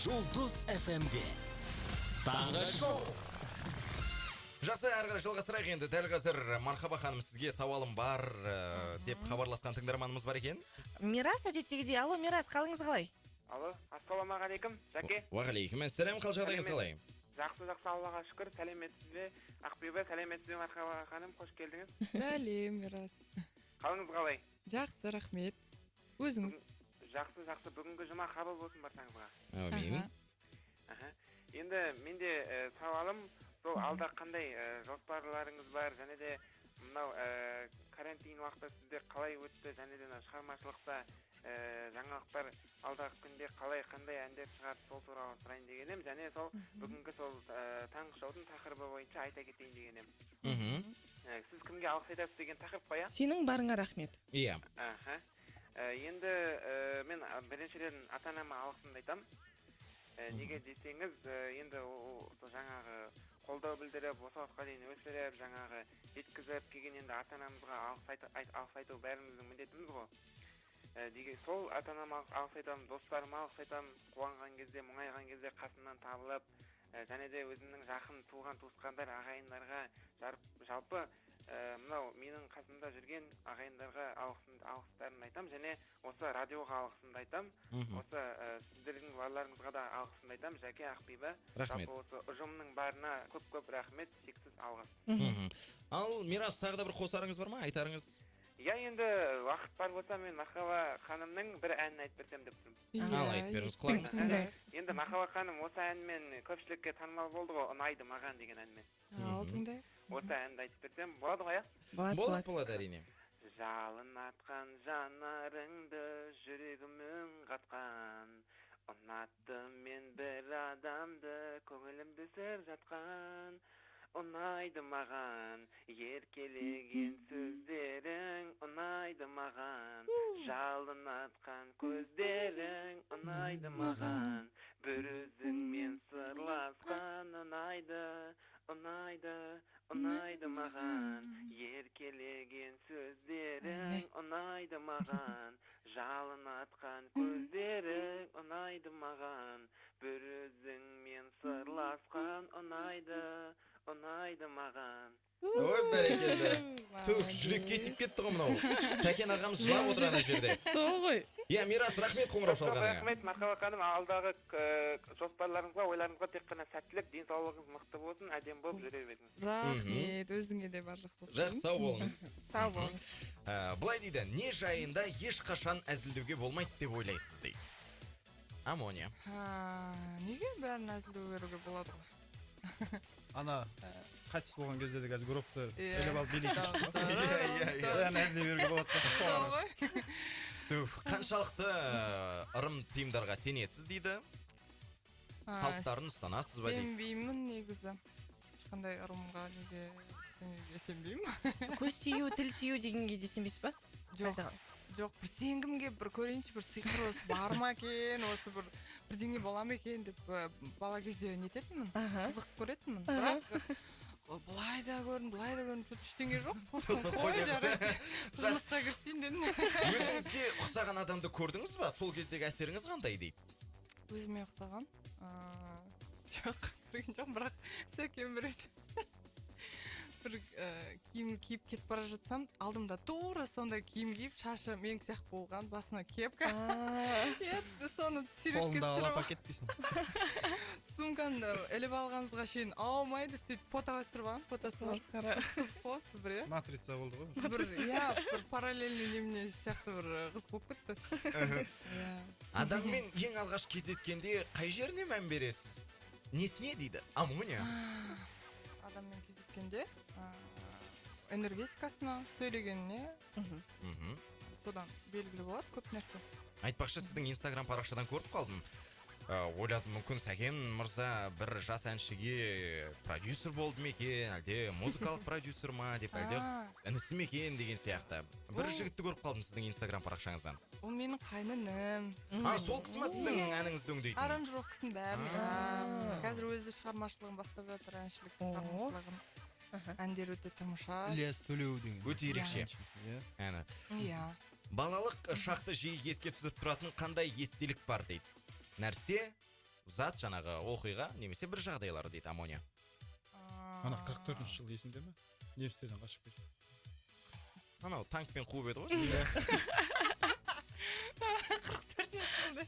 Жұлдыз ФМ-де. Таңғы шоу. Жақсы, әрі қарай жалғастырайық енді. Дәл қазір, Мархаба ханым, сізге сауалым бар деп хабарласқан тыңдарманымыз бар екен. Мирас әдеттегідей. Алло, Мирас, қалыңыз қалай? Алло, ассалаумағалейкум, Жәке. Уағалейкум ассалам, қал жағдайыңыз қалай? Жақсы, жақсы, Аллаға шүкір. Сәлеметсіз бе, Ақбибі? Сәлеметсіз бе, Мархаба ханым? Қош келдіңіз. Сәлем, Мирас. Қалыңыз қалай? Жақсы, рахмет. Өзіңіз? Жақсы, жақсы. Бүгінгі жұма қабыл болсын баршаңызға. Әумин. Аха. Енді менде сауалым сол: алда қандай жоспарларыңыз бар және де мынау карантин уақыты сізде қалай өтті және де мына шығармашылықта жаңалықтар, алдағы күнде қалай, қандай әндер шығады, сол туралы сұрайын деген едім. Және сол бүгінгі сол таңғы шоудың тақырыбы бойынша айта кетейін деген едім. Сіз кімге алғыс айтасыз деген тақырып қой, иә? Сенің барыңа рахмет. Иә. Аха. Енді мен біріншіден ата анама алғысымды айтамын. Неге десеңіз, енді сол жаңағы қолдау білдіріп, осы уақытқа дейін өсіріп, жаңағы жеткізіп келген, енді ата анамызға алғыс айту бәріміздің міндетіміз ғой. Деген сол ата анама алғыс айтамын, достарыма алғыс айтамын, қуанған кезде, мұңайған кезде қасымнан табылып, және де өзімнің жақын туған туысқандар, ағайындарға, жалпы мынау менің қасымда жүрген ағайындарға алғыстарымды айтамын және осы радиоға алғысымды айтамын. Осы сіздердің барларыңызға да алғысымды айтамын, Жәке, Ақбибі. Рахмет. Жалпы осы ұжымның барына көп көп рахмет, шексіз алғыс. Ал, Мирас, тағы да бір қосарыңыз бар ма, айтарыңыз? Иә, енді уақыт бар болса, мен Мархаба ханымның бір әнін айтып берсем деп тұрмын. Ал, айтып беріңіз, құлағымыз сізде. Енді Мархаба ханым осы әнмен көпшілікке танымал болды ғой, «Ұнайды маған» деген әнмен. Ал, тыңдайық. Осы әнді айтып берсем болады ғой, иә? Болады. Болады. Болады. Болады, әрине. Жалын атқан жанарыңды, жүрегім үн қатқан. Ұнаттым мен бір адамды, көңілімді сыр жатқан. Ұнайды маған еркелеген сөздерің, ұнайды маған жалын атқан көздерің, ұнайды маған бір өзіңмен сырласқан, ұнайды, ұнайды, ұнайды маған еркелеген сөздерің, ұнайды маған жалын атқан көздерің, ұнайды маған бір өзіңмен сырласқан, ұнайды, ұнайды маған. Ой, бәрекелді! Түк, жүрекке тиіп кетті ғой мынау. Сәкен ағамыз жылап отыр ана жерде. Сол ғой. Иә, Мирас, рахмет қоңырау Көп шалғаныңа. рахмет, Мархаба ханым. Алдағы жоспарларыңызға, ойларыңызға тек қана сәттілік, денсаулығыңыз мықты болсын, әдемі болып жүре беріңіз. Рахмет, өзіңе де бар жақсылық. Жақсы, сау болыңыз. Сау болыңыз. Былай дейді: не жайында ешқашан әзілдеуге болмайды деп ойлайсыз, дейді Амония. А, неге, бәрін әзілдеу беруге болады ғой. Ана қайтыс болған кезде де қазір гробты Иә. іліп алып билейтін шықты ғой. Иә, иә, иә. Бәрін әзілдей беруге болады. Сол ғой. Түф, қаншалықты ырым тыйымдарға сенесіз, дейді. А, Салттарын ұстанасыз ба, дейді. Сенбеймін негізі ешқандай ырымға, неге, ештеңеге сенбеймін. Көз тию, тіл тию дегенге де сенбейсіз ба? Жоқ. Әлде- Жоқ, бір сенгім келіп, бір көрейінші, бір сиқыр осы бар ма екен, осы бір бірдеңе бола ма екен деп, бала кезде нететінмін, қызық көретінмін. Бірақ былай да көрдім, былай да көрдім, что-то ештеңе жоқ. Сосын қой, қой дедіңіз. жарайды, жұмысқа кірісейін дедім. Өзіңізге ұқсаған адамды көрдіңіз ба? Сол кездегі әсеріңіз қандай, дейді. Өзіме ұқсаған жоқ, көрген жоқпын. Бірақ Сәкен бір рет бір киім киіп кетіп бара жатсам, алдымда тура сондай киім киіп, шашы менікі сияқты болған, басына кепка, иә, соны суретке Қолындағы түсіріп, пакет дейсің. Сумканы іліп алғанымызға шейін аумайды, сөйтіп фотоға түсіріп алған, фотосы бар. Масқара. Қызық қой бір, иә. Матрица болды ғой. Бір, иә, бір параллельный немене сияқты, бір қызық болып кетті, иә. Адаммен ең алғаш кездескенде қай жеріне мән бересіз, несіне, дейді Амония. Адаммен кездескенде энергетикасына, сөйлегеніне. Содан белгілі болады көп нәрсе. Айтпақшы, сіздің Инстаграм парақшадан көріп қалдым. Ойладым, мүмкін, Сәкен мырза бір жас әншіге продюсер болды ма екен, әлде музыкалық продюсер ма деп, әлде А. інісі ме екен деген сияқты бір жігітті көріп қалдым сіздің Инстаграм парақшаңыздан. Ол менің қайынінім. А, сол кісі ма сіздің әніңізді өңдейтін? Аранжировкасын бәрін, иә. Қазір өзі шығармашылығын бастап жатыр, әншілік шығармашылығын. Әндері өте тамаша. Ілияс Төлеу деген. Өте ерекше Иә. әні. Иә. Балалық шақты жиі еске түсіріп тұратын қандай естелік бар, дейді. Нәрсе, зат, жаңағы оқиға немесе бір жағдайлар дейді Амония. Ана 44-ші жыл есіңде ме? Немістерден қашып кетті. Анау танкпен қуып еді ғой. 44-ші жылда.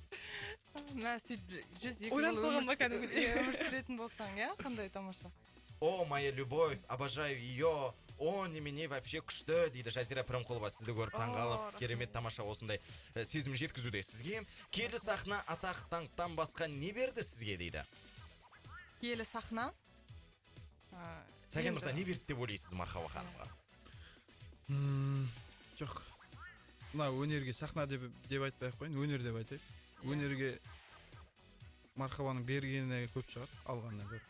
Мә, сөйтіп 102 жыл Ойланып қойған ба кәдімгідей? өмір сүретін болсаң, иә, қандай тамаша. О, моя любовь, обожаю ее. О, немене вообще күшті дейді Жазира Пірімқұлова, сізді көріп таңғалып, рахмет. Керемет, тамаша осындай сезім жеткізуде сізге. Киелі сахна атақ даңқтан басқа не берді сізге дейді. Киелі сахна. Сәкен мырза, не берді деп ойлайсыз Мархаба ханымға? Жоқ. Мына өнерге сахна деп айтпай ақ қояйын, өнер деп айтайық. Өнерге Мархабаның бергені көп шығар, алғанына гөрі.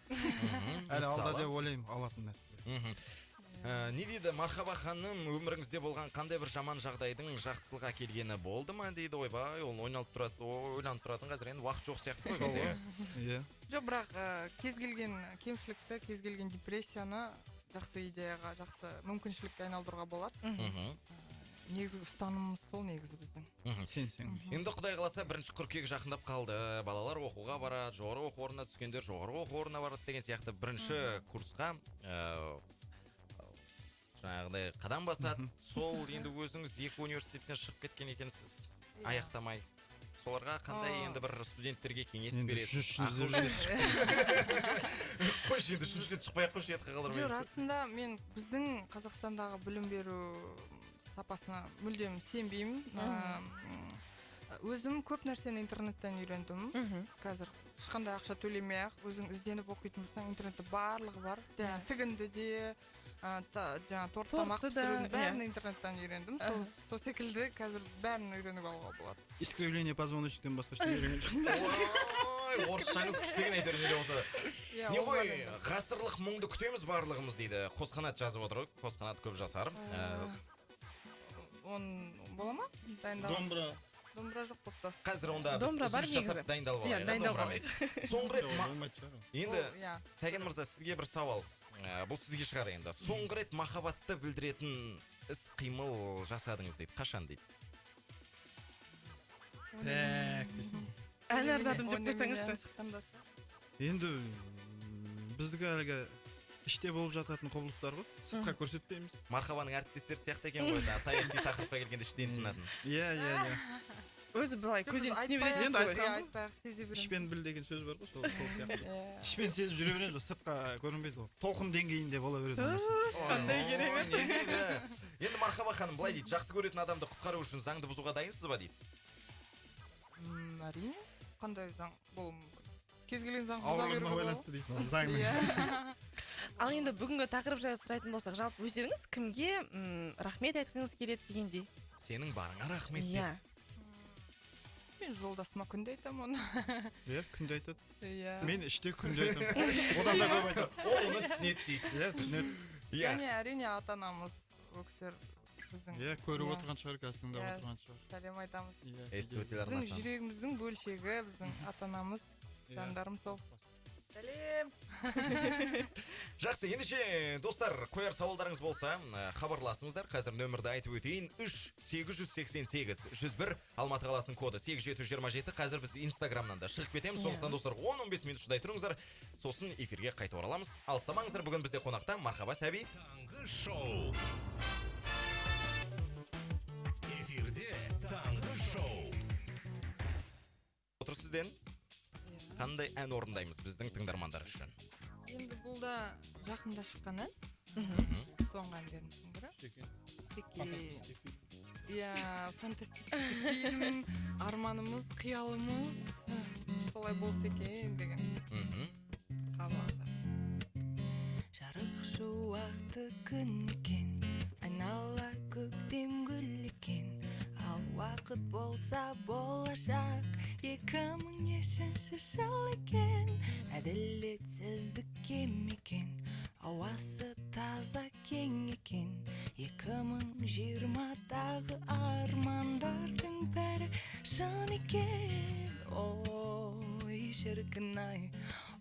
Әлі алда Мысалы? деп ойлаймын, алатын нәрсе. Не дейді Мархаба ханым, өміріңізде болған қандай бір жаман жағдайдың жақсылық әкелгені болды ма дейді. Ойбай, ол ойланып тұратын қазір енді уақыт жоқ сияқты ғой бізде. Иә. Жоқ, бірақ кез келген кемшілікті, кез келген депрессияны жақсы идеяға, жақсы мүмкіншілікке айналдыруға болады. Негізгі ұстанымымыз сол негізі біздің. Сенсең. Енді Құдай қаласа 1 қыркүйек жақындап қалды. Балалар оқуға барады, жоғары оқу орнына түскендер жоғары оқу орнына барады деген сияқты бірінші курсқа жаңағыдай қадам басады. Сол енді өзіңіз 2 университеттен шығып кеткен екенсіз, аяқтамай. Соларға қандай енді бір студенттерге кеңес Енді бересіз? үшінші Ақыл іздеп бересіз? Қойшы енді үшінші рет шықпай ақ қойшы, ұятқа қалдырмайсыз. Жоқ, расында мен біздің Қазақстандағы білім беру сапасына мүлдем сенбеймін. Өзім көп нәрсені интернеттен үйрендім. Қазір ешқандай ақша төлемей ақ, өзің ізденіп оқитын болсаң, интернетте барлығы бар. Жаңа тігінді де, жаңа торт тамақ Тортты да, пісірудің бәрін иә. интернеттен үйрендім. Сол секілді қазір бәрін үйреніп алуға болады. Искривление позвоночниктен басқа ештеңе үйренген жоқпын. Ой, орысшаңыз күшті екен, әйтеуір не де болса да. Иә, Не ол бар ғой, енді. ғасырлық мұңды күтеміз барлығымыз дейді. Қосқанат жазып отыр ғой, Қосқанат көп жасар. Он бола ма? Дайындалып. Домбыра. Домбыра жоқ болыпты. Қазір онда біз Домбыра бар үзіліс жасап негізі. дайындалып Иә, алайық, дайындалып домбырамен. Соңғы рет Болмайтын шығар ол. енді Ол, иә. Сәкен мырза, сізге бір сауал. Бұл сізге шығар енді. Соңғы рет махаббатты білдіретін іс қимыл жасадыңыз дейді. Қашан дейді? Так дейсің. Ән арнадым деп Оны мен қойсаңызшы. ән шыққанда ше. Енді біздікі әлгі іште болып жататын құбылыстар ғой. Сыртқа көрсетпейміз. Мархабаның әріптестері сияқты екен ғой, жаңа саяси тақырыпқа келгенде іштен тынатын. Иә, иә, иә. Өзі былай Жоқ, көзден біз түсіне айтпай-ақ береді Енді ғой. айтқан иә, ғой. айтпай-ақ сезе береміз. Ішпен біл деген сөз бар ғой, сол сияқты. Иә. Ішпен сезіп жүре береміз, ол сыртқа көрінбейді ол. Толқын деңгейінде бола береді ол нәрсе. Қандай керемет. Не дейді? Енді Мархаба ханым былай дейді, жақсы көретін адамды құтқару үшін заңды бұзуға дайынсыз ба дейді? Әрине, қандай заң болуы мүмкін? Кез келген заң бұза Ауырлығына беруге болады. байланысты дейсің ғой, заңның. Иә. Ал енді бүгінгі тақырып жайлы сұрайтын болсақ, жалпы өздеріңіз кімге рахмет айтқыңыз келеді дегендей? Сенің барыңа рахмет деп. Иә. Мен жолдасыма күнде айтамын оны. Иә, күнде айтады. Иә. Мен іште күнде айтамын. Одан да көп айтамын. Ол оны түсінеді дейсіз. Иә, түсінеді. Иә. Және әрине ата-анамыз, ол кісілер біздің Иә, көріп Иә. отырған шығар, қазір тыңдап Иә. отырған шығар. Сәлем айтамыз. Иә. Естіп Біздің телеарнасынан. жүрегіміздің бөлшегі, біздің ата-анамыз, Иә. жандарым сол. Сәлем. Жақсы, ендеше достар, қояр сауалдарыңыз болса, хабарласыңыздар. Қазір нөмірді айтып өтейін. 3 888 101 Алматы қаласының коды 8727. Қазір біз Инстаграмнан да шығып кетеміз. Сондықтан достар 10-15 минут шыдай тұрыңыздар. Сосын эфирге қайта ораламыз. Алыстамаңыздар, бүгін бізде қонақта Мархаба Сәби. Таңғы шоу. Эфирде таңғы шоу. Отыр сізден. Қандай ән орындаймыз біздің тыңдармандар үшін? Енді бұл да жақында шыққан ән. Соңғы әндеріміздің бірі. Секе. Иә, фантастический фильм, арманымыз, қиялымыз солай болса екен деген. Қабыл. Жарық шуақты күн екен, айнала көктем гүл екен. Ал уақыт болса болашақ, 2000 нешінші жыл екен. Әділетсіздік кем екен, ауасы таза кең екен. 2020-дағы армандардың бәрі шын екен. Ой, шіркін ай,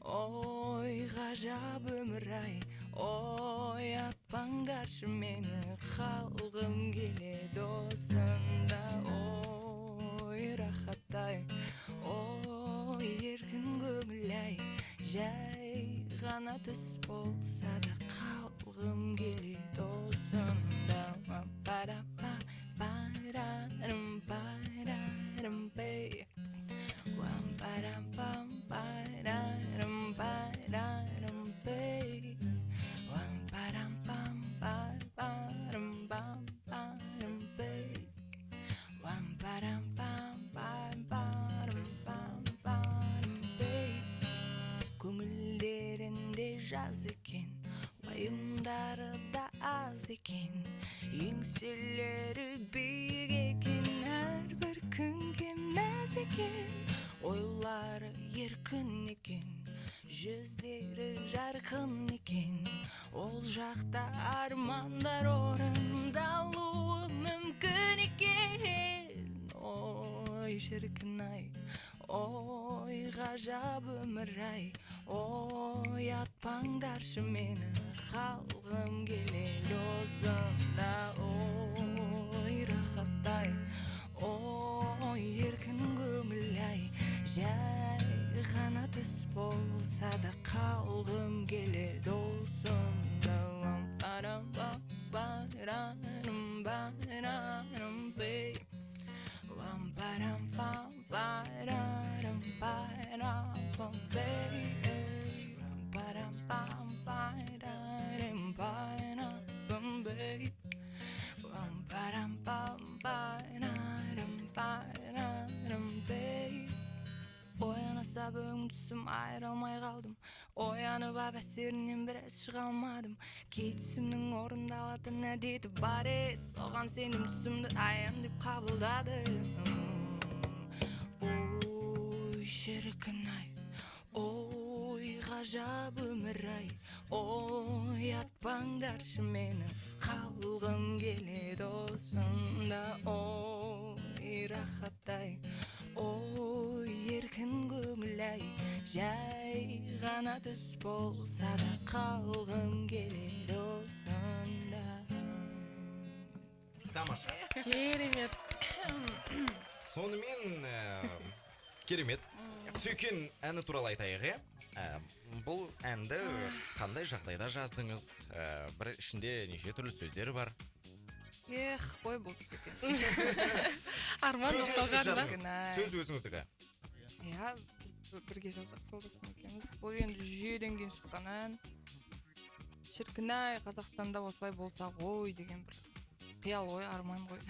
ой, ғажап өмір ай, ой, атпаңдаршы мені, қалғым келеді осында. Ой, рахат ай, ой, еркін көңіл түс болса да қалғым келеді осында. Пара-па, парарым, парарым, пей. Уам, парам-пам, парарым, парарым, пей. Уам, парам-пам, парарым, пам, парым, пей. Уам, парам-пам, парарым, пам, парым, пей. Көңілдерінде жаз екен, уайымдары да аз екен, еңселері биік екен, әрбір күнге мәз екен, ойлары еркін екен, жүздері жарқын екен. Ол жақта армандар орындалуы мүмкін екен. Ой, шіркін ай, ой, ғажап өмір ай, ой, атпаңдаршы мені, қалғым келеді осында. Ой, рахат ай, ой, еркін көңіл ай, жай ғана түс болса да қалғым келеді осында. Парам-пам, парам, пей. Уам, парам-пам, парарам, парам-пам, пей. Уам, парам-пам, парарам, парам-пам, пей. Уам, парам-пам, парарам, парарам, пей. Ояна бүгін түсім айырылмай қалдым, оянып ап әсерінен біраз шыға алмадым. Кей түсімнің орындалатын әдеті бар еді, соған сенім түсімді аян деп қабылдадым. Ой, шіркін ай, ой, ғажап өмір ай, ой, атпаңдаршы мені, қалғым келеді осында. Ой, рахат ай, ой, еркін көңіл ай, жай ғана түс болса да қалғым келеді осында. Тамаша. Керемет. Сонымен керемет. Сүйкен әні туралы айтайық, иә? Бұл әнді қандай жағдайда жаздыңыз? Бір ішінде неше түрлі сөздер бар. Эх, қой бұл Сүйкен. Арман Сөзін болып өзіңіз қалған ба? жаздыңыз. Сөз өзіңіздікі. Иә, біз бірге жаздық жолдасым екеуміз. Бұл енді жүйеден кейін шыққан ән. Шіркін ай, Қазақстанда осылай болса ғой деген бір қиял ғой, арман ғой.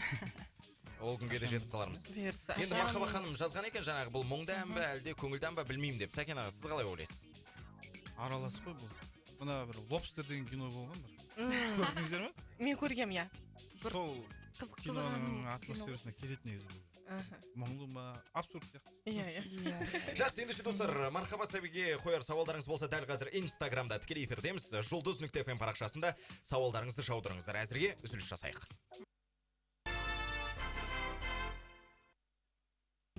Ол күнге де жетіп қалармыз. Бұйырса. Енді Мархаба ханым жазған екен жаңағы, бұл мұңды ән бе, әлде көңілді ән бе білмеймін деп. Сәкен аға, сіз қалай ойлайсыз? Аралас қой бұл. Мына бір Лобстер деген кино болған бір. Көрдіңіздер ме? Мен көргем, иә. Сол Қызық киноның атмосферасына келеді негізі бұл. Мұңлы ма, абсурд сияқты. Иә, иә. Жақсы, ендеше достар, Мархаба Сәбиге қояр сауалдарыңыз болса дәл қазір Инстаграмда тікелей эфирдеміз. Жұлдыз.фм парақшасында сауалдарыңызды жаудырыңыздар. Әзірге үзіліс жасайық.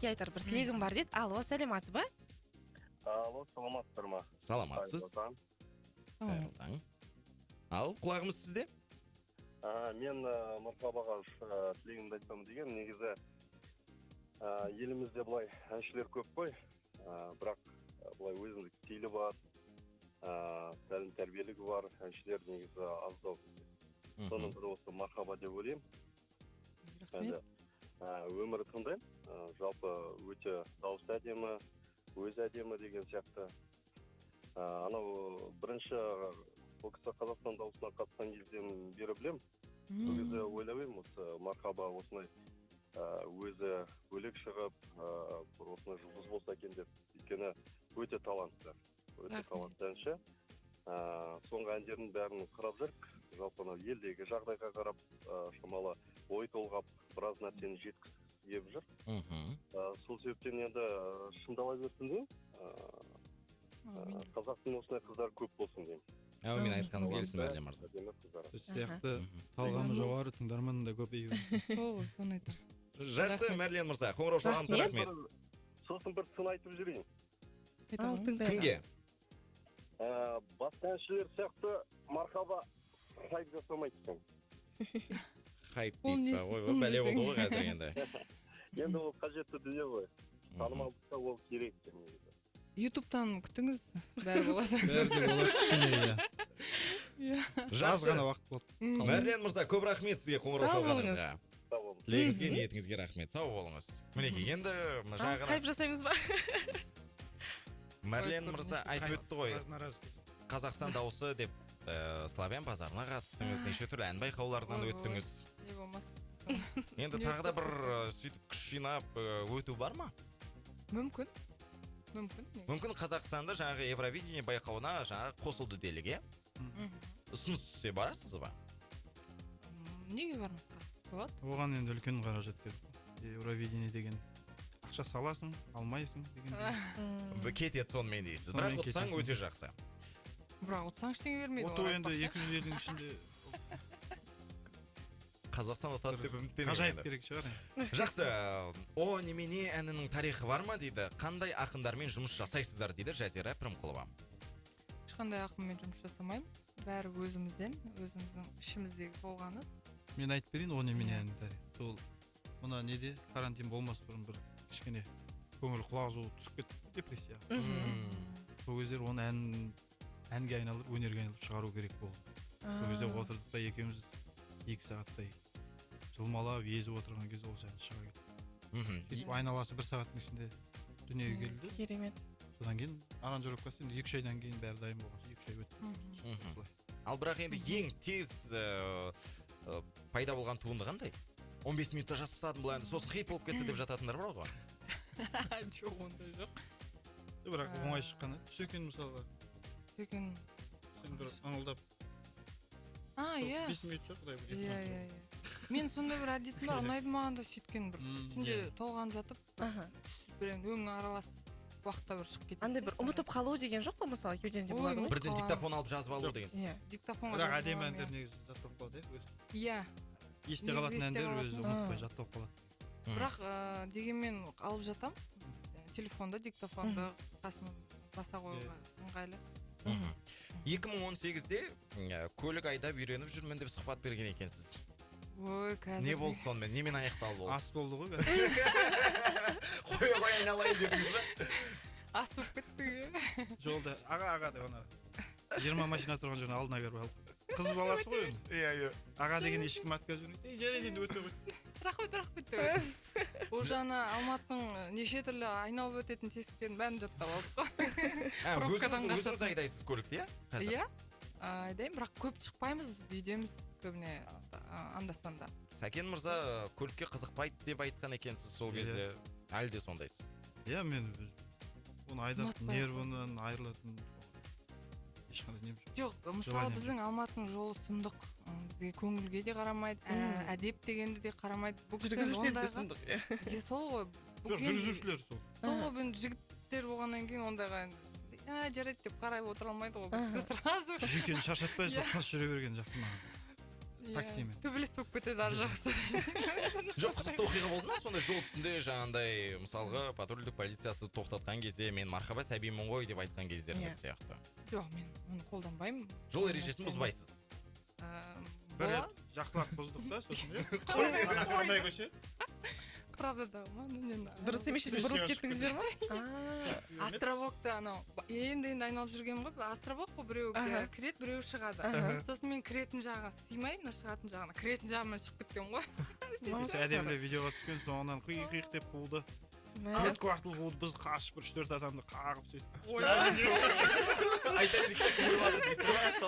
Айтар бір тілегім бар дейді. Алло, сәлеметсіз ба? Алло, саламатсыздар ма? Саламатсыз. Қайырлы таң. Ал, құлағымыз сізде? Мен Мархабаға тілегімді айтсам деген, негізі елімізде былай әншілер көп қой, бірақ былай өзіндік стилі бар, тәлім тәрбиелігі бар әншілер негізі аздау. Соның бірі осы Мархаба деп ойлаймын. Рахмет. Өмірі тыңдаймын, жалпы өте дауысы әдемі, өзі әдемі деген сияқты. Анау бірінші ол кісі Қазақстан дауысына қатысқан кезден бері білемін. Сол кезде ойлап едім, осы Мархаба осындай өзі бөлек шығып, бір осындай жұлдыз болса екен деп. Өйткені өте талантты, өте талантты әнші. Соңғы әндердің бәрін қарап жүрік, жалпы анау елдегі жағдайға қарап, шамалы ой толғап, біраз нәрсені жеткізгісі келіп жүр. Сол себептен енді шыңдала берсін деймін. Қазақтың осындай қыздары көп болсын деймін. Әумин, айтқаныңыз келсін, Мәрлен мырза. Сіз сияқты талғамы жоғары тыңдарман да көбейіп. О, соны айтамын. Жақсы, Мәрлен мырза, қоңырау шалғаныңызға рахмет. Сосын бір сын айтып жіберейін. Ал, тыңдайық. Кімге? Басқа әншілер сияқты Мархаба хайп жасамайды екен. Хайп дейсіз ба? Ой, бәле болды ғой қазір енді. Енді ол қажетті дүние ғой. Танымалдыққа ол керек екен негізі. Ютубтан күтіңіз, бәрі болады. Бәрі де болады кішкене, иә. Иә. Аз ғана уақыт болды. Мәрлен мырза, көп рахмет сізге қоңырау Сау шалғаныңызға. Сау болыңыз. Тілегіңізге, ниетіңізге рахмет. Сау болыңыз. Мінекей, енді жаңа ғана Хайп жасаймыз ба? Мәрлен мырза айтып өтті ғой. Раз на раз. Қазақстан дауысы деп славян базарына қатыстыңыз, неше түрлі ән байқауларынан Ой, ой. өттіңіз. Не болмады. Енді Не тағы да бір өтті? сөйтіп күш жинап өту бар ма? Мүмкін. Мүмкін. Негізі. Мүмкін Қазақстанда жаңағы Евровидение байқауына жаңағы қосылды делік, иә? Ұсыныс түссе барасыз ба? Неге бармасқа? Болады. Оған енді үлкен қаражат керек. Евровидение деген ақша саласың, алмайсың дегендей. Кетеді сонымен дейсіз. Бірақ Сонымен ұтсаң кетесің. өте жақсы. Бірақ ұтсаң ештеңе бермейді. Ұту олар енді айтпақшы. 200 елдің ішінде Қазақстан ұтады деп үміттенемін ғажайып енді. керек шығар енді. Жақсы. О немене әнінің тарихы бар ма дейді. Қандай ақындармен жұмыс жасайсыздар дейді Жазира Пірімқұлова. Ешқандай ақынмен жұмыс жасамаймыз. Бәрі өзімізден, өзіміздің ішіміздегі болғаны. Мен айтып берейін, о немене әнінің тарихы. Сол мына неде карантин болмас бұрын бір кішкене көңіл құлазу түсіп кетті, депрессияға. Сол кездері оны әнге айналдырып, өнерге айналдырып шығару керек болды. Сол кезде отырдық та екеуміз 2 сағаттай жылмалап езіп отырған кезде осы ән шыға кетті. Сөйтіп айналасы 1 сағаттың ішінде дүниеге келді. Керемет. Содан кейін аранжировкасы енді 2-3 айдан кейін бәрі дайын болған соң 2-3 ай өтті. Осылай. Ал бірақ енді ең тез пайда болған туынды қандай? 15 минутта жазып тастадым бұл әнді, сосын хит болып кетті деп жататындар бар ғой. Жоқ, ондай жоқ. Бірақ оңай шыққан, Түсекен мысалға. Түсекен. Сен бір ыңылдап. Иә. 5 минут жоқ, құдай біледі. Иә, иә, иә. Мен сондай бір әдетім бар, ұнайды маған да сөйткен бір түнде толғанып жатып, түс бір енді өң аралас уақытта бір шығып кетеді. Андай бір ұмытып қалу деген жоқ па, мысалы, кеудемде Ой, болады ғой? ұмытып Бірден қаламын. диктофон алып жазып алу деген. Иә. Диктофонға Бірақ жазып әдемі аламын, әндер иә. негізі жатталып қалады, иә, өзі. Иә. Есте Негізі қалатын есте әндер өзі қалатын. ұмытпай жатталып қалады. Бірақ дегенмен алып жатам. Телефонда, диктофонды қасыма баса қоюға ыңғайлы. 2018-де көлік айдап үйреніп жүрмін деп сұхбат берген екенсіз. Ой, қазір. Не болды сонымен? Немен аяқталды ол? Ас болды ғой. Қоя қоя айналайын дедіңіз бе? Ас болып кетті. Жолда аға аға деп ана 20 машина тұрған жердің алдына кіріп алып. Қыз баласы ғой енді. Иә, иә. Аға деген ешкім отказ бермейді. Ей, жарайды енді өте ғой. Рахмет, рахмет деп. Ол жағына Алматының неше түрлі айналып өтетін тесіктерін бәрін жаттап алдық қой. Пробкадан Өзіңіз қашатын. айдайсыз көлікті, иә? Қазір? Иә, айдаймын, бірақ көп шықпаймыз, біз үйдеміз көбіне анда-санда. Сәкен мырза көлікке қызықпайды деп айтқан екенсіз сол кезде. Әлі де сондайсыз. Иә, мен оны айдап Ұнатпай нервынан айырылатын ешқандай нем жоқ. Жоқ, мысалы Желание біздің Алматының жолы сұмдық. Бізге көңілге де қарамайды, әдеп дегенді де қарамайды. Бұл кісі Жүргізушілер де ондайға- сұмдық, иә. Е, сол ғой. Жоқ, Бұл жүргізушілер сол. Сол ғой, енді жігіттер болғаннан кейін ондайға енді, жарайды деп қарай отыра алмайды ғой. Бұл кісі сразу. Жүйкені шаршатпай сол Иә. тыныш жүре берген жақсы маған. Иә, Таксимен. Төбелес болып кетеді ар жақсы. Жоқ, қызықты оқиға болды ма? Сондай жол үстінде жаңағындай, мысалға, патрульдік полициясы тоқтатқан кезде мен мархаба сәбимін ғой деп айтқан кездеріңіз сияқты. Жоқ, мен оны қолданбаймын. Жол ережесін бұзбайсыз. Бір рет жақсылап бұздық та, сосын, иә. Қандай көше? Правда ма? Ну, Дұрыс емес жерде бұрылып кеттіңіздер ма? Островокта анау енді айналып жүргенмін ғой. Островок қой, біреу кіреді, біреу шығады. Сосын мен кіретін жағына сыймай, мына шығатын жағына. Кіретін жағынан шығып кеткен ғой. Сөйтсе, әдемілеп видеоға түскен, соңынан қиқ қиқ деп қуды. Төрт квартал қуды, біз қашып бір 3-4 адамды қағып сөйтіп. Айта берейік,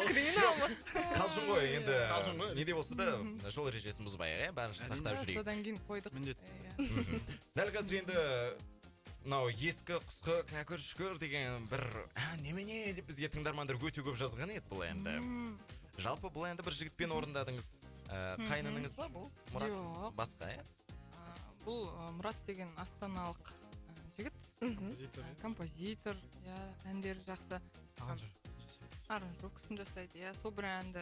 Криминал ма? Қалжың ғой енді. Қалжың ғой. Не де болса да жол ережесін бұзбайық, иә, барынша сақтап жүрейік. Содан кейін қойдық. Міндет. Дәл қазір енді мынау ескі құсқы кәкір шүкір деген бір немене деп бізге тыңдармандар өте көп жазған еді бұл әнді. Жалпы бұл әнді бір жігітпен орындадыңыз. Қайныныңыз ба бұл? Мұрат? Жоқ. Басқа, иә? Бұл Мұрат деген астаналық жігіт. Композитор, иә. Композитор, иә, әндері жақсы. Аранжировкасын жасайды, иә. Сол бір әнді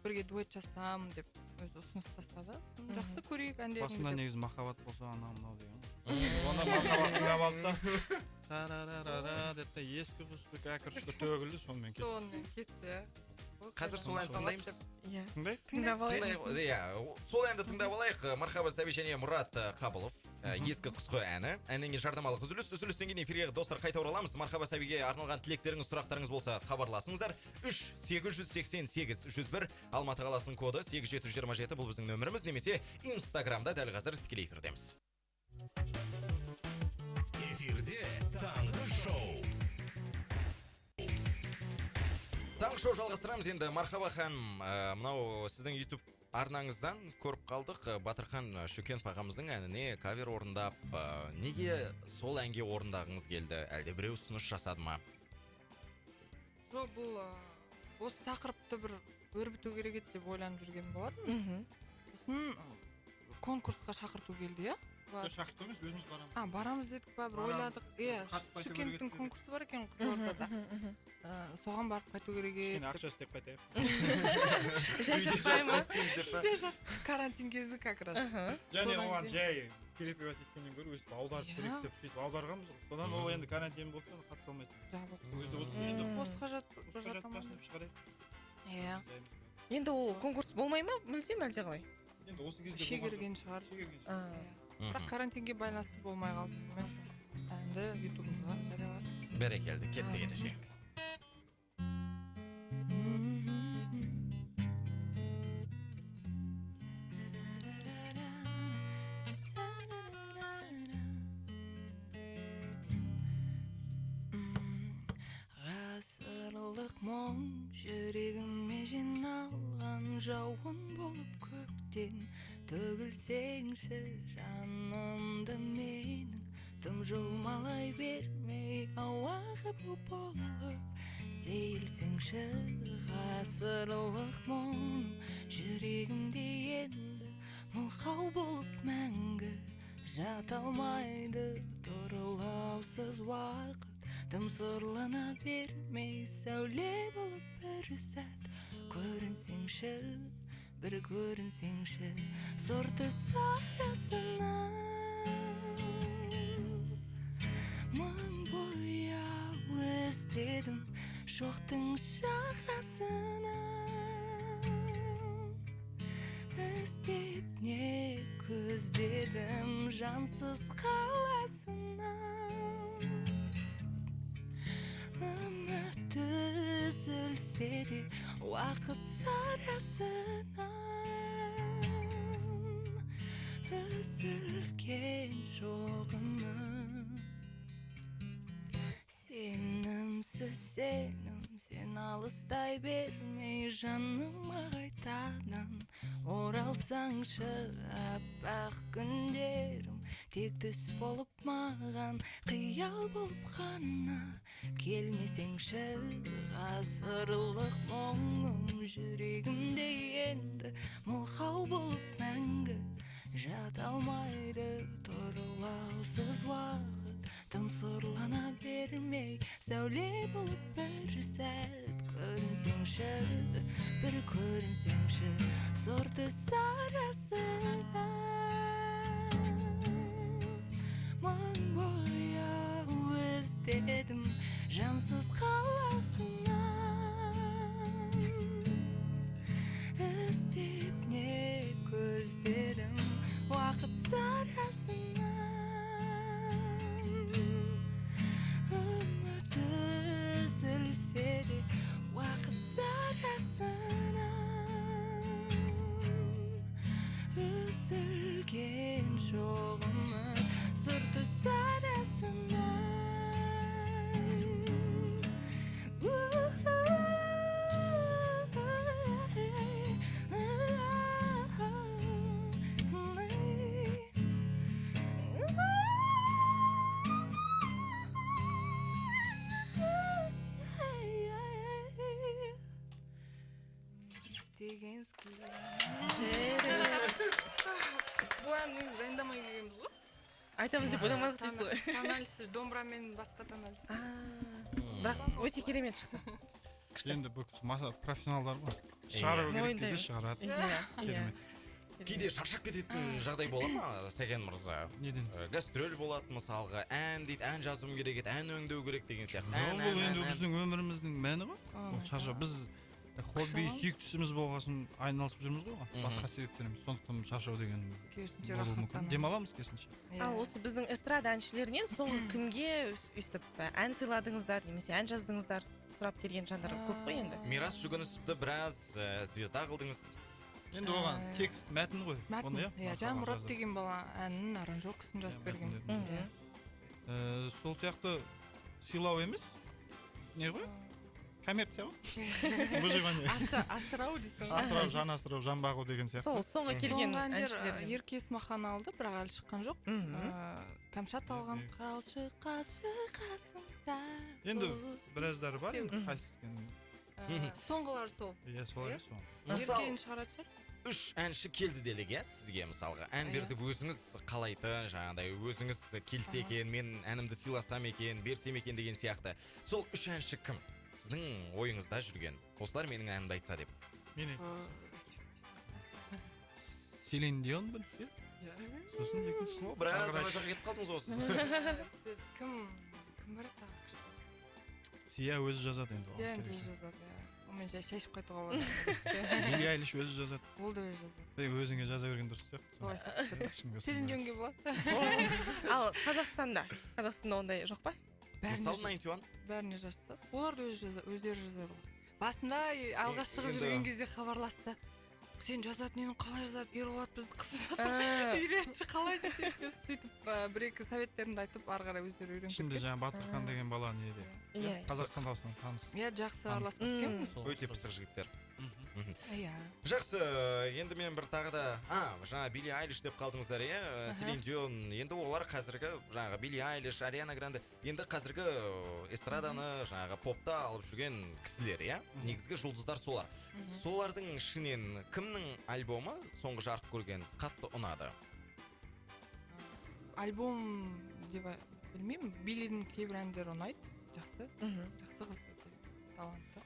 бірге дуэт жасам деп өзі ұсыныс тастады. Жақсы көрейік әндеріңді Басында деп. негізі махаббат болса анау мынау деген. Оны махаббат тыңдап алды да, тарарарара деп те ескі құсты кәкір шүкір төгілді, сонымен кетті. Сонымен кетті, иә. Қазір сол әнді тыңдаймыз. Иә. Тыңдайық. Тыңдап алайық. Тыңдайық, иә, сол әнді тыңдап алайық. Мархаба Сәби және Мұрат Қабылов. Ескі құсқы әні. Әннен кейін жарнамалық үзіліс. Үзілістен кейін эфирге достар қайта ораламыз. Мархаба Сәбиге арналған тілектеріңіз, сұрақтарыңыз болса хабарласыңыздар. 3 888 101 Алматы қаласының коды 8727, бұл біздің нөміріміз, немесе Инстаграмда дәл қазір тікелей эфирдеміз. Эфирде таңғы шоу. Таңғы шоу жалғастырамыз енді. Мархаба ханым, мынау сіздің YouTube арнаңыздан көріп қалдық, Батырхан Шүкенов ағамыздың әніне кавер орындап, неге сол әнге орындағыңыз келді? Әлде біреу ұсыныс жасады ма? Жоқ, бұл осы тақырыпты бір өрбіту керек еді деп ойланып жүрген болатынмын. Сосын конкурсқа шақырту келді, иә? Шақырту емес, өзіміз барамыз. А, барамыз дедік па, бір ойладық. Иә, Шүкеновтің конкурсы бар екен Қызылордада. Соған барып қайту керек еді. Кішкене ақша істеп қайтайық. Жай жатпаймыз. Карантин кезі как раз. Және оған жай перепевать еткеннен гөрі өстіп аударып керек деп сөйтіп аударғанбыз ғой. Содан ол енді карантин болды да қатыса алмайды. Жабық. Өзі болсын енді босқа жатпасын деп шығарайық. Иә. Енді ол конкурс болмай ма мүлдем, әлде қалай? Енді осы кезде шегерген шығар. Бірақ карантинге байланысты болмай қалды. Мен әнді ютубымызға жарияладым. Бәрекелді, кеттік ендеше. Ғасырлық мұң жүрегіме жиналған, жауын болып көктен төгілсеңші, жанымды менің тым жұлмалай бермей, ауа ғып болып сейілсеңші. Ғасырлық мұң жүрегімде енді мылқау болып мәңгі жата алмайды, тұрлаусыз уақыт тым сұрлана бермей, сәуле болып бір сәт көрінсеңші, бір көрінсеңші, сор түс арасынан мың бояу іздедім шоқтың жағасынан, іздеп не көздедім жансыз қаласынан. Үміт үзілсе де уақыт сарасынан үзілген жоқ үміт. Сенімсіз сенім, сен алыстай бермей, жаныма қайтадан оралсаңшы. Аппақ күндерім тек түс болып маған, қиял болып қана келмесеңші. Ғасырлық мұңым жүрегімде енді мылқау болып мәңгі жата алмайды, тұрлаусыз уақыт тым сұрлана бермей, сәуле болып бір сәт көрінсеңші, бір көрінсеңші, сор түс арасынан мың бояу іздедім жансыз қаласынан, іздеп не көздедім уақыт сарасынан. Үміт үзілсе де уақыт сарасынан үзілген жоқ үміт, сұр түс арасынан. Бұл ән негізі дайындамай келгенбіз ғой. Айтамыз деп ойламадық дейсіз ғой. Тональсіз, домбырамен басқа тональсіз. Бірақ өте керемет шықты. Енді бұл профессионалдар ғой. Шығару керек кезде шығарады. Керемет. Кейде шаршап кететін жағдай бола ма, Сәкен мырза? Неден? Гастроль болады мысалға, ән дейді, ән жазуым керек еді, ән өңдеу керек деген сияқты. Бұл енді біздің өміріміздің мәні ғой. Ол шаршау. Біз Хобби, Күш сүйікті ісіміз болғасын айналысып жүрміз ғой оған. Мгм. Басқа себептер емес. Сондықтан шаршау деген Керісінше болуы мүмкін. рахаттанамыз. Демаламыз керісінше. Иә. Ал осы біздің эстрада әншілерінен соңғы кімге өйстіп ән сыйладыңыздар немесе ән жаздыңыздар, сұрап келген жандар көп қой енді. Мирас Жүгінісовті біраз звезда қылдыңыз. Енді оған текст, мәтін ғой. Мәтін, Оны, иә, иә, Мархаба жаңа Мұрат жазды. деген бала әнінің аранжировкасын жазып Иә, берген. мәтіндерін. Мгм. Сол сияқты сыйлау емес, не ғой? Коммерция ғой. Выживание. Асырау дейсің ғой. Асырау, жан асырау, жан бағу деген сияқты. Сол соңғы келген Соңғы әндер әншілерден. Ерке Есмахан алды, бірақ әлі шыққан жоқ. Мгм. Кәмшат алған. Иә. Қалшы, қалшы қасымда. Енді сол. біраздары бар енді, Мгм. қайсысы екенін. Соңғылары сол. Иә, солар, сол. Мысалы, Еркені шығаратын шығар. үш әнші келді делік, иә, сізге мысалға ән Иә. бер деп өзіңіз қалайтын, жаңағыдай өзіңіз келсе екен, мен әнімді сыйласам екен, берсем екен деген сияқты. Сол үш әнші кім? Сіздің ойыңызда жүрген. Осылар менің әнімді айтса деп. Мен Селин Дион бірінші, иә? Сосын екінші. О, біраз Ары ана қарай. жаққа кетіп қалдыңыз осы. Кім кім бар еді тағы күшті? Сия өзі жазады енді оған Сия енді керек өзі жоқ. жазады, иә. Онымен жай шай ішіп қайтуға болады. Билли Айлиш өзі жазады. Ол да өзі жазады. Ей, өзіңе жаза берген дұрыс сияқты. Солай сияқты. Ешкімге Селин ұсынбай. Дионге болады. Ал Қазақстанда ондай жоқ па? Бәріне Мысалы, 91. Бәріне жазса. Олар да өздері жазады ғой. Басында алғаш шығып Енді- жүрген кезде хабарласты. Сен жазатын едің, қалай жазады? Ерболат бізді қысып жатыр. Үйретші қалай десек деп сөйтіп бір-екі советтерімді айтып, ары қарай өздері үйреніп Ішінде кеткен. жаңа Батырхан деген бала неде? Иә. Қазақстан дауысынан таныс. Иә, жақсы Таныс. араласып кеткенбіз. Сол. Өте пысық жігіттер. Мгм. Иә. Жақсы, енді мен бір тағы да, жаңа Билли Айлиш деп қалдыңыздар, иә, Селин Дион. Енді олар қазіргі жаңағы Билли Айлиш, Ариана Гранде, енді қазіргі эстраданы, жаңағы попта алып жүрген кісілер, иә? Негізгі жұлдыздар солар. Солардың ішінен кімнің альбомы соңғы жарық көрген қатты ұнады? Альбом деп білмеймін, Биллидің кейбір әндері ұнайды, жақсы. Мгм. Жақсы қыз, өте талантты.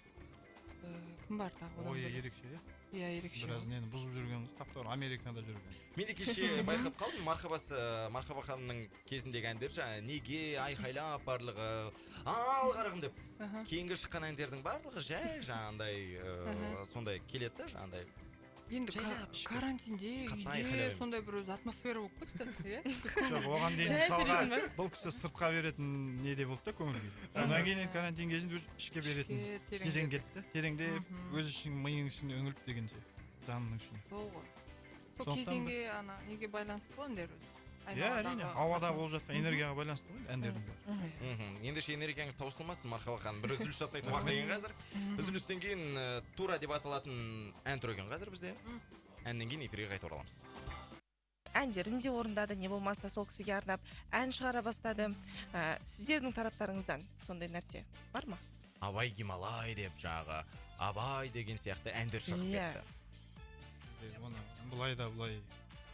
Кім бар тағы одан Ойы бөлек? ерекше, иә? Иә, ерекше. Біраз нені бұзып жүрген қыз, таптауыр Америкада жүрген. Мен де кеше байқап қалдым, Мархаба ханымның кезіндегі әндер жаңа неге айқайлап барлығы ал қарағым деп. Аха. Кейінгі шыққан әндердің барлығы жай жаңағындай Аха. сондай келеді да жаңағындай. Енді Жайлап ішіп. карантинде Қатты үйде айқайлап емес. сондай бір өзі атмосфера болып кетті, иә? Жоқ, оған дейін Жай мысалға сөйлейтін ба? бұл кісі сыртқа беретін неде болды да көңіл күй. Одан кейін енді карантин кезінде уже ішке беретін Ішке кезең тереңдеп. келді да. Тереңдеп, Мгм. өз ішің, миың ішіне үңіліп деген сияқты. Жанының ішіне. Сол ғой. Сол Сондықтан кезеңге ана неге байланысты ғой әндер өзі. Иә, әрине, Айналадағы ауада болып жатқан энергияға байланысты ғой әндердің бәрі. Мхм. Ендеше энергияңыз таусылмасын, Мархаба ханым. Бір үзіліс жасайтын уақыт екен қазір. Үзілістен кейін Тура деп аталатын ән тұр екен қазір бізде. Әннен кейін эфирге қайта ораламыз. Әндерін де орындады, не болмаса сол кісіге арнап ән шығара бастады. Сіздердің тараптарыңыздан сондай нәрсе бар ма? Абай Гималай деп жаңағы Абай деген сияқты әндер шығып Иә. кетті. Сізде оны былай да былай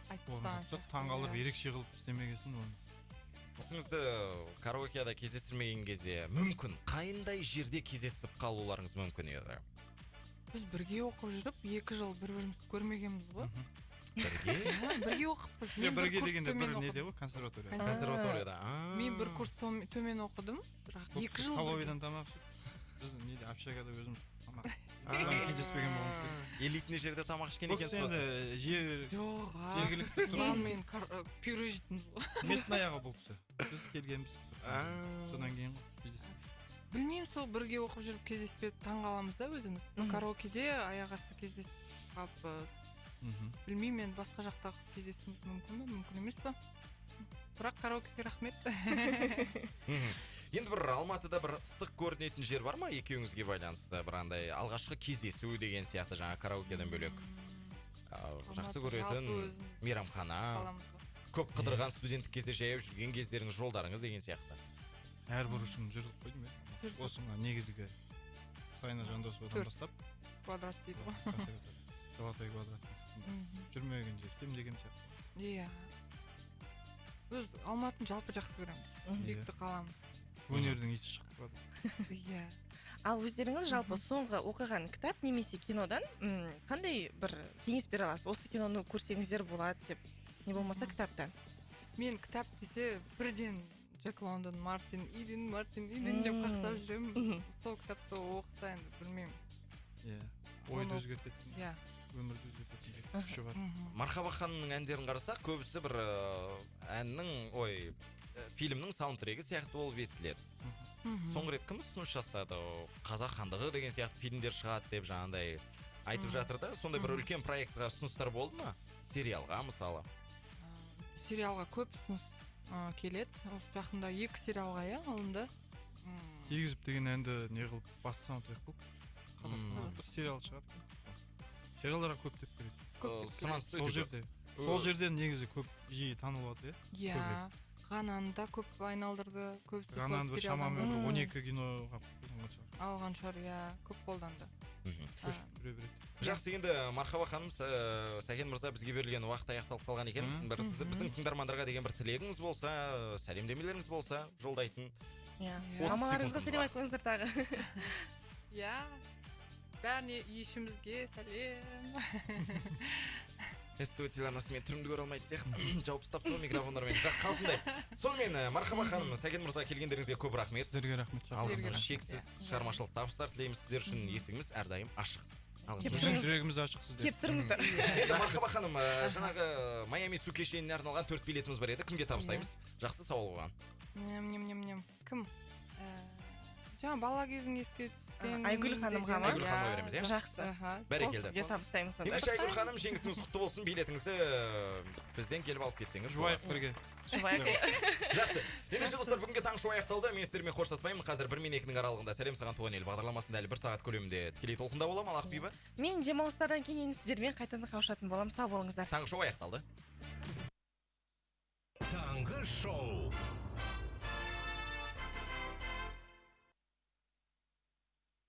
Айтып орындап тастаған таңғалып сияқты, иә. ерекше қылып істемегесін оны. Сізді караокеда кездестірмеген кезде мүмкін қандай жерде кездесіп қалуларыңыз мүмкін еді? Біз бірге оқып жүріп, 2 жыл бір-бірімізді көрмегенбіз ғой. Бірге? Иә, бірге оқыппыз. Иә, Мен бір бірге курс дегенде төмен бір оқыдым. неде ғой, консерваторияда. Консерваторияда. Мен бір курс төмен оқыдым, бірақ Бұл 2 кісі жыл бірге. столовыйдан тамақ ішіп, біз неде общагада өзіміз тамақ. Содан кездеспеген болуымыз керек. Элитный жерде тамақ ішкен Бұл кісі екенсіз ғой. енді жер Жоқ, а. жергілікті Нан тұрған мен пюре жейтінбіз ғой. местный аға бұл кісі. Біз келгенбіз. Содан кейін ғой кездестік. Білмеймін, сол бірге оқып жүріп кездеспеп таң қаламыз да өзіміз. Мгм. Караокеде аяқ асты кездесіп қалыппыз. Мгм. Білмеймін, енді басқа жақта кездесуіміз мүмкін бе, мүмкін емес па? Бірақ караокеге рахмет. Мхм. Енді бір Алматыда бір ыстық көрінетін жер бар ма екеуіңізге байланысты бір андай алғашқы кездесу деген сияқты жаңа караокеден бөлек? Жақсы Алматы көретін жалпы өзіміз мейрамхана, қаламыз ғой. көп қыдырған студенттік кезде жаяу жүрген кездеріңіз, жолдарыңыз деген сияқты. Әр бұрышын жүрдік қой деймін, иә. Жүрдік. Осы мына негізгі Сайна Жандосовадан Төрт бастап квадрат дейді ғой. консерватория. Золотой квадраттың үстінде. Жүрмеген жер кемде кем сияқты. Иә. Біз Алматыны жалпы жақсы көреміз. Иә. Сүйікті қаламыз. Өнердің иісі шығып тұрады. Иә. Ал өздеріңіз жалпы соңғы оқыған кітап немесе кинодан қандай бір кеңес бере аласыз? Осы киноны көрсеңіздер болады деп, не болмаса кітаптан. Мен кітап десе бірден Джек Лондон, Мартин Иден, Мартин Иден деп қақсап жүремін. Сол кітапты оқыса енді білмеймін. Иә. Ойды Оны- өзгертетін, Иә. өмірді өзгертетін күші бар. Мархаба ханымның әндерін қарасақ, көбісі бір әннің, ой, фильмнің саундтрекі сияқты болып естіледі. Соңғы рет кім ұсыныс жасады? Қазақ хандығы деген сияқты фильмдер шығады деп жаңағындай айтып жатыр да. Сондай бір үлкен проектіға ұсыныстар болды ма? Сериалға мысалы. Сериалға көп ұсыныс келеді. Осы жақында екі сериалға, иә, алынды. Тигізіп деген әнді не қылып, басты саундтрек қылып, Қазақстанда бір сериал шығады. Сериалдарға көптеп келеді. Көптеп Сұраныс Сол өте көп. жерде. Сол жерден негізі көп жиі танылып жатыр, иә? Иә. Көбірек. Ғананы да көп айналдырды. Көбісі сол Ғананы бір сериалдан шамамен бір Мм. 12 киноға қолданған шығар. алған шығар, иә, көп қолданды. Көшіп жүре береді. Жақсы, енді Мархаба ханым, Сәкен мырза, бізге берілген уақыт аяқталып қалған екен. Бір біздің тыңдармандарға деген бір тілегіңіз болса, сәлемдемелеріңіз болса, жолдайтын. Иә. 30 Мамаларыңызға секундымыз сәлем бар. айтыңыздар тағы. Иә. Бәріне, үй ішімізге сәлем. СТВ телеарнасы мен түрімді көре алмайтын сияқты жауып тастапты ғой микрофондармен. Қалжыңдай. Сонымен, Мархаба ханым, Сәкен мырза, келгендеріңізге көп рахмет. Сіздерге рахмет. Алғысымыз Сіздерге шексіз, рахмет. шығармашылық табыстар тілейміз. Сіздер үшін есігіміз әрдайым ашық. Алғысымыз Біздің жүрегіміз ашық сіздер. Кеп тұрыңыздар. Енді Мархаба ханым, жаңағы Майами су кешеніне арналған 4 билетіміз бар еді. Кімге табыстаймыз? Жақсы сауал қойған. Нем, нем, нем, нем. Кім? Жаңа бала кезің еске түскен Айгүл ханымға ма? Айгүл ханымға береміз, иә? Жақсы. Аха. Бәрекелді. Сол кісіге табыстаймыз сонда. Ендеше, Айгүл ханым, жеңісіңіз құтты болсын. Билетіңізді бізден келіп алып кетсеңіз Жуайық болады. бірге. Жұбайық. Жақсы. Ендеше, достар, бүгінгі таңғы шоу аяқталды. Мен сіздермен қоштаспаймын. Қазір 1 мен 2-нің аралығында Сәлем саған туған ел бағдарламасында әлі 1 сағат көлемінде тікелей толқында боламын. Ал Ақбибі? Мен демалыстардан кейін енді сіздермен қайтадан қауышатын боламын. Сау болыңыздар. Таңғы шоу аяқталды. Таңғы шоу.